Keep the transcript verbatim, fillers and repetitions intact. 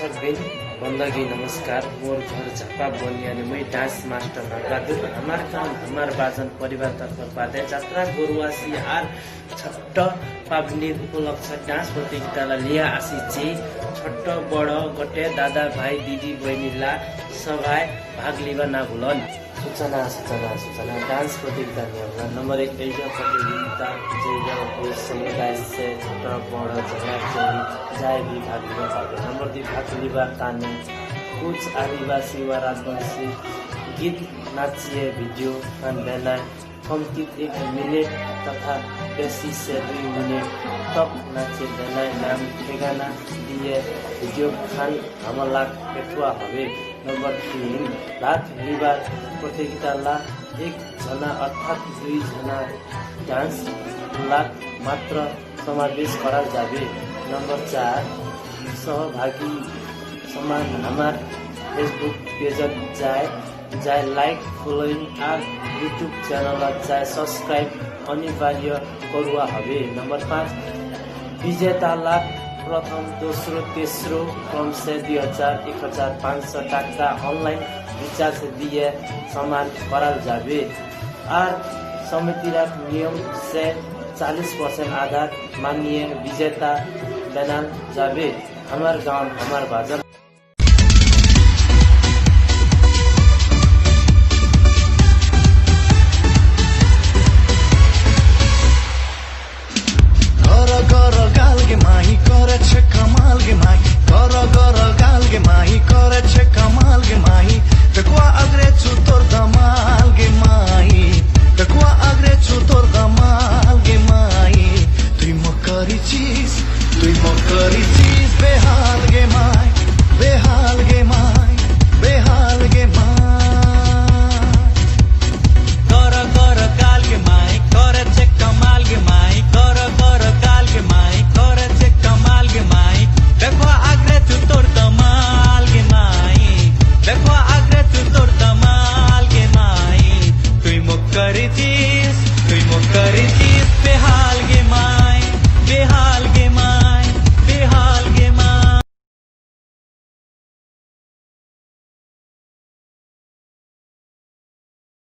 बिन बन्दगी नमस्कार, मोर घर झापा बनियाने, मुई dance master नरबहादुर। हमार गाउँ हमार बाजन परिवार तर्फबाटै जात्रा गरुवासी आर छट्ट पाबनी उपलक्ष्य dance प्रतियोगिताला लिया आसी छि। छट्ट बड गटे दादा भाइ दिदी बहिनीला सभाय भाग लिबा ना भुलन। सूचना, सूचना, सूचना। Dance प्रतियोगिता नियमला नम्बर एक, एइजा प्रतियोगिता जैजा उस समुदाय से छोटा बड़ा झगड़ा चोरी जाय भी भाग लिबा पाबे। नम्बर दुई, भाग लिबा ताने कुछ आदिवासी वा राजवंशी गीत नाचिए video खान देनाय कम्ती एक मिनेट तथा बेसी से दुई मिनेट तक नाचिए देनाय नाम ठेगाना दिए video खान हमलाक पेठुवा हबे। नम्बर तीन, भाग लिबार प्रतियोगिताला एक जना अर्थात् दुई जना dance लाग मात्र समावेश करा जाबे। नम्बर चार, सहभागी समान हमार Facebook page जाय, जाय like, following our YouTube channel जाय subscribe अनिवार्य करुवा हबे। नम्बर पाँच, विजेताला प्रथम, दोस्रो, तेस्रो क्रम से दुई हजार, एक हजार पाँच सौ टाका online recharge दिए सम्मान कराल जाबे। आर समितिरा नियम से चालीस percent आधार मानिए विजेता बनाल जाबे। हमार गाउँ हमार बाजन